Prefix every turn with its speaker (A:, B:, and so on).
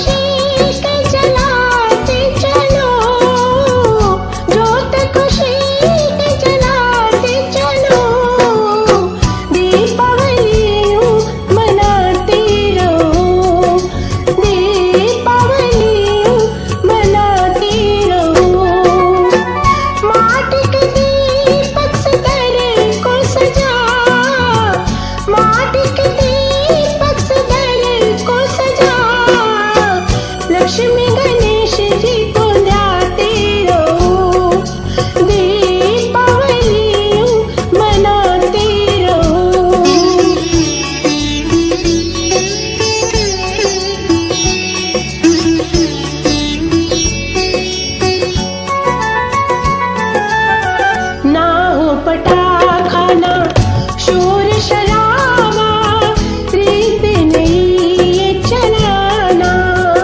A: खुशी के जलाते चलो, जोत खुशी के जलाते चलो, दीपावली यूं मनाते रहो, दीपावली यूं मनाते रहो। माटी के दीपक से घर को सजा, माटी के दीपक से घर को सजा, लक्ष्मी गणेश जी को ध्याते रहो, दीपावली यूं मनाते रहो। ना हो पटाखे